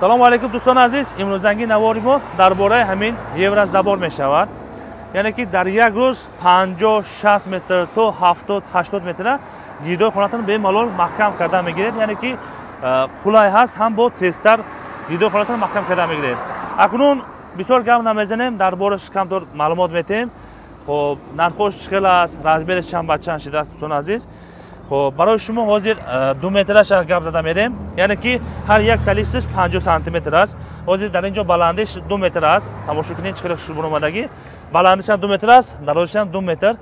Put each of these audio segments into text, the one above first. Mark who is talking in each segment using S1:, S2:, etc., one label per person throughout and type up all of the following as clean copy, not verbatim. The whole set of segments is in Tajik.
S1: Салому алейкум, дӯстони азиз. Имрӯзанги навори мо дар бораи ҳамин еврозабор мешавад. Яъне ки дар як рӯз 50-60 метр то 70-80 метра гирдои хонатон бемалол маҳкам карда мегиред. Яъне ки қулай ҳаст, ҳам бо тезтар гирдои хонатон маҳкам карда мегиред. Акнун бисёр гап намезанем, дар бораш камтар маълумот метем. Хоб, нархош чӣ хел аст, размераш чанд ба чанд шидааст, дӯстони азиз. Хоб, барои шумо ҳозир 2 метраша гап зада мерем. Яъне ки ҳар як талисташ 50 сантиметр аст. Ҳозир дар ин ҷо баландиш 2 метр аст. Тамошо кунед, чӣ хел шурбуромадагӣ. Баландиш ҳам 2 метр аст, дарозиш ҳам 2 метр.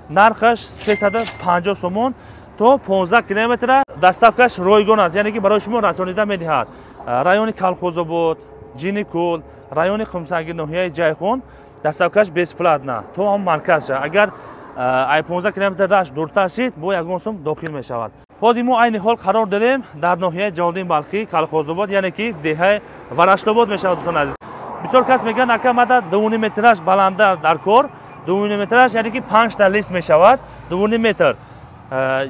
S1: Нархаш 350 сомон то 15 километра. Доставкаш ройгон аст, яъне ки барои шумо расонида медиҳад. Райони Колхозобод, Ҷиникул, райони Қумсанги, ноҳияи Ҷайхун. Доставкаш бесплатна то ҳам марказша. Агар ай 15 километр даш дуртар шид, бо ягон сум дохил мешавад. Ҳозир мо айни ҳол қарор дорем дар ноҳияи Ҷалолиддин Балхӣ, Колхозобод, яъне ки деҳаи Варашлобод мешавад, дӯстони азиз. Бисёр кас мегӯянд, ака, мада 2,5 метраш баланда дар кор. 2,5 метраш, яъне ки 5 та лист мешавад, 2,5 метр.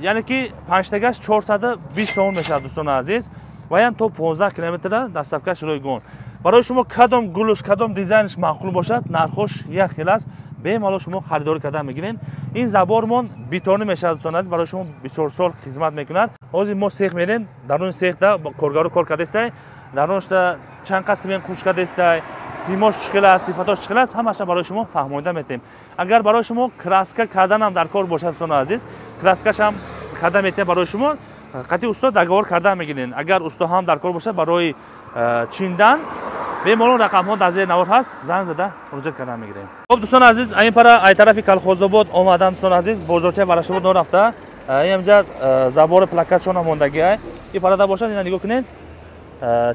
S1: Яъне ки 5 тагаш 420 сомон мешавад, дӯстони азиз. Ва ям то 15 километра доставкаш ройгон. Барои шумо кадом гулуш, кадом дизайнш маъқул бошад, нархош як хел аст. Бемалол шумо харидорӣ карда мегиред. Ин забормон бетонӣ мешавад, дӯстони азиз, барои шумо бисёр сол хизмат мекунад. Ҳозир мо сех мерем, даруни сехда коргаро кор кардестай, дарунашда чанд қад симент хуш кардестай, симош чӣ хел аст, сифатош чӣ хел аст, ҳамаша барои шумо фаҳмонида метем. Агар барои шумо краска карданам дар кор бошад, дӯстони азиз, краскашам карда метем барои шумо. Қатъи усто договор карда мегиред. Агар усто ҳам дар кор бошад барои чиндан, бемалол рақамҳо дар зери навор ҳаст, занг зада муроҷиат карда мегирем. Хоб, дӯстони азиз, ин пара ай тарафи Колхозобод омадан, дӯстони азиз, бозорчаи Варашлобод норафта. Инҷа забори плакатшона мондагиай. Ин парада бошад, ина нигоҳ кунед,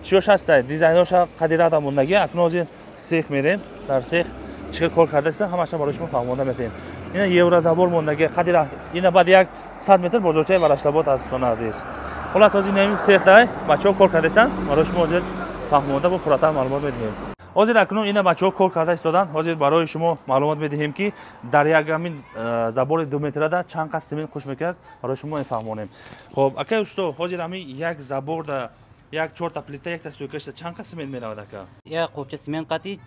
S1: чиёш ҳастай, дизайноша қадирада мондагӣ. Акнун ҳозир сех мерем, дар сех чӣ хел кор кардаиста, ҳамаша барои шумо фаҳмонда метем. Ина еврозабор мондагӣ қадира, ина баъд як 100 метр бозорчаи Варашлобод аст, дӯстони азиз. Хулас, ҳозир ин сех дай бачаҳо кор кардаистанд, барои шумо ҳозир фаҳмонда бо пурратар маълумот медиҳем. Ҳозир акнун ина бачаҳо кор карда истоданд. Ҳозир барои шумо маълумот медиҳем, ки дар як ҳамин забори 2 метрада чанд қад симент хуш мекунад, барои шумо мефаҳмонем. Хоб, акай усто, ҳозир ҳамин як заборда як чорта плита, якта стойкашда чанд қад симент меравад, ака?
S2: Як қопча симент қати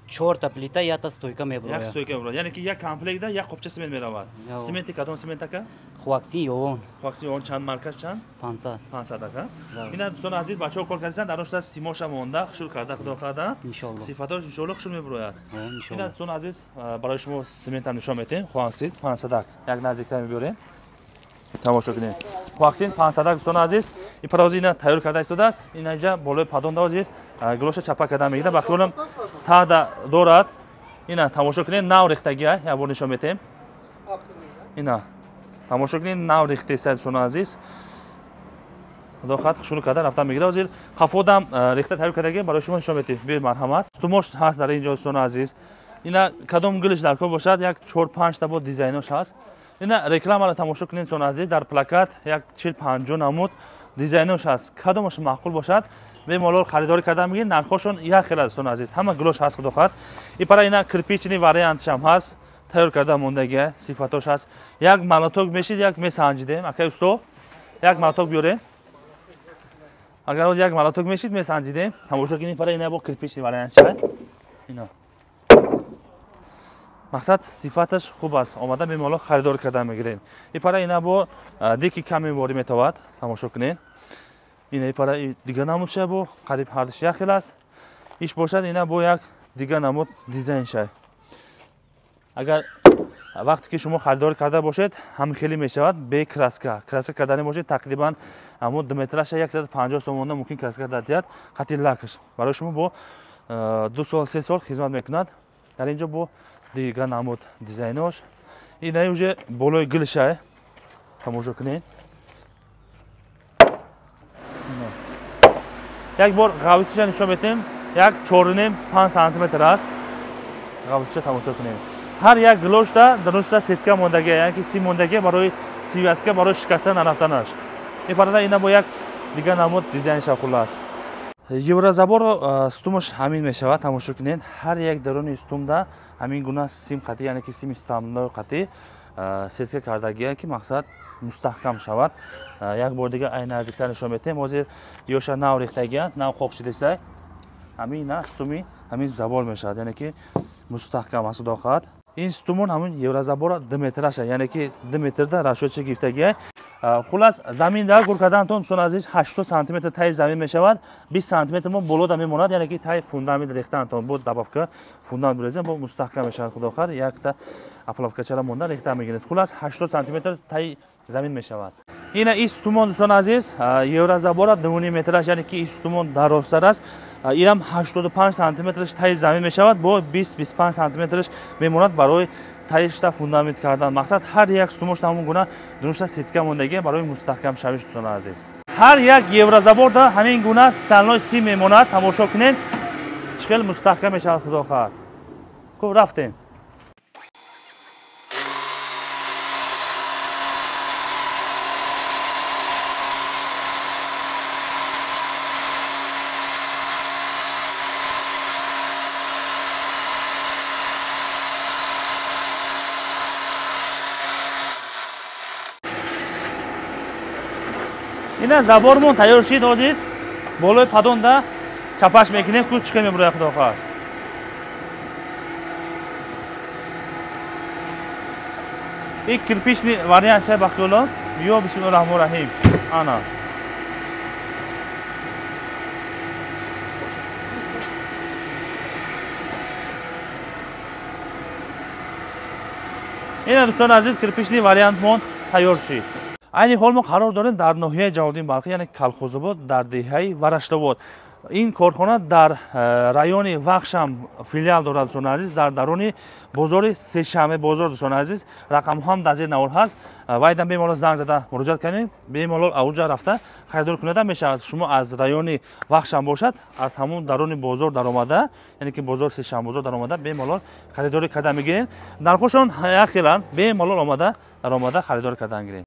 S2: чорта плита, якта стойка мебурояд.
S1: Як стойка мебурояд. Яъне ки як комплектда як қопча симент меравад. Сименти кадом симент, ака?
S2: Хуаксин Ёвон.
S1: Хуаксин Ёвон чанд, маркаш чанд?
S2: 500.
S1: 500, ака. Ина, дӯстони азиз, бачаҳо кор кардастанд, дар оншда симоша монда, хушур карда, худо хоҳада.
S2: Иншоалло.
S1: Сифатош иншоалло хушур мебурояд.
S2: Иншоалло.
S1: Ина, дӯстони азиз, барои шумо симентам нишон метем. Хуаксин 500, як наздиктар мебиёрем. Тамошо кунед. Хуаксин 500, дӯстони азиз. Ин парози ина тайёр карда истодааст. Ина инҷа болои падонда ҳозир гулоша чапа карда мегирад. Ба хиёлам таъда дорад. Ина тамошо кунед, нав рехтагия, як бор нишон метем. Ина тамошо кунед, нав рехтеса, дӯстони азиз. Худо хоҳад, шурӯъ карда рафта мегирад. Ҳозир қафодам рехта тайёр кардагӣ, барои шумо нишон метем. Биёед, марҳамат. Тумош ҳаст дар ин ҷо, дӯстони азиз. Ина кадом гулиш дар кор бошад, як 4-5 та бо дизайнош ҳаст. Ина рекламаро тамошо кунед, дӯстони азиз, дар плакат як 40-50 намуд дизайнош ҳаст. Кадомаш маъқул бошад, бемалол харидорӣ карда мегиред. Нархҳошон як хел аст, дӯстони азиз. Ҳама гулош ҳаст, худо хоҳад. Ин пара ина кирпичный вариантшам ҳаст, тайёр карда мондагия, сифатош ҳаст. Як молоток мешид, як месанҷидем. Акай усто, як молоток биёрем. Агар як молоток мешид, месанҷидем. Тамошо кунед, пара ина бо кирпичный вариант шавад. Ина мақсад сифаташ хуб аст, омада бемалол харидорӣ карда мегирем. Ин пара ина бо дикий камень ворӣ метавад, тамошо кунед. Ина пара дига намуд шай, бо қариб ҳардуш як хел аст. Иш бошад, ина бо як дига намуд дизайн шай. Агар вақте ки шумо харидорӣ карда бошед, ҳам хеле мешавад бе краска. Краска кардани бошед, тақрибан ҳамон 2 метраша 150 сомонда мумкин краска дадиҳад, қати лакаш. Барои шумо бо 2 сол, 3 сол хизмат мекунад. Дар инҷо бо дига намуд дизайнош. Ина уже болои гилшай, тамошо кунед. Як бор ғавсиша нишон метем, як 4,5-5 сантиметр аст. Ғавсиша тамошо кунем. Ҳар як гилошда даруншда сетка мондагия, яъне ки сим мондагия барои связка, барои шикаста нарафтанаш. Ин парада ина бо як дига намуд дизайн шавқулла аст. Еврозаборо стумаш ҳамин мешавад, тамошо кунед. Ҳар як даруни стумда ҳамин гуна сим қатӣ, яъне ки сими стамной қатӣ сетка кардагия, ки мақсад мустаҳкам шавад. Як бор дига ай наздиктар нишон метем. Ҳозир ёша нав рехтагия, нав қоқ шидесай. Ҳамин на стуми ҳамин забор мешавад, яъне ки мустаҳкам аст, худо хоҳад. Ин стумон ҳамин еврозабора 2 метраша, яъне ки 2 метрда расчётчи гирифтагия. Хулас заминда гур кардантон, дӯстони азиз, 80 сантиметр таи замин мешавад, 20 сантиметр мо болода мемонад, яъне ки таи фундамент рехтаантон бо добавка фундамент бирезем, бо мустаҳкам мешавад, худо хоҳад. Якта опалубкачара монда рехта мегиред. Хулас 80 сантиметр таи замин мешавад. Ина ин стумон, дӯстони азиз, еврозабора 2.5 метраш, яъне ки ин стумон дарозтар аст. Инам 85 сантиметраш таи замин мешавад, бо 20-25 сантиметраш мемонад барои таишта фундамент кардан. Мақсад ҳар як стумош ҳамон гуна дунушта сетка мондагӣ барои мустаҳкам шавиш, дӯстони азиз. Ҳар як еврозаборда ҳамин гуна стальной сим мемонад. Тамошо кунед, чӣ хел мустаҳкам мешавад, худо хоҳад. Хуб, рафтем. Ина забормон тайёр шид, ҳозир болои падонда чапаш мекунем, ку чӣ мебурояд, худо хоҳад. Ин кирпичный вариант чай бахтиёлон. Ё бисмиллоҳи раҳмони раҳим. Ана. Ина дӯстони азиз, кирпичный вариантмон тайёр шид. Айни ҳол мо қарор дорем дар ноҳияи Ҷалолиддин Балхӣ, яъне Калхозобод, дар деҳаи Вараштобод. Ин корхона дар райони Вахшам филиал дорад, дӯстони азиз, дар даруни бозори Сешанбе бозор, дӯстони азиз. Рақамҳо ҳам дар зери навор ҳаст. Вайдан бемалол занг зада муроҷиат кунед, бемалол ауҷа рафта харидор кунеда мешавад. Шумо аз райони Вахшам бошад, аз ҳамон даруни бозор даромада, яъне ки бозор Сешанбе бозор даромада, бемалол харидорӣ карда мегиред. Нархҳошон як хеланд, бемалол омада даромада харидорӣ кардан гиред.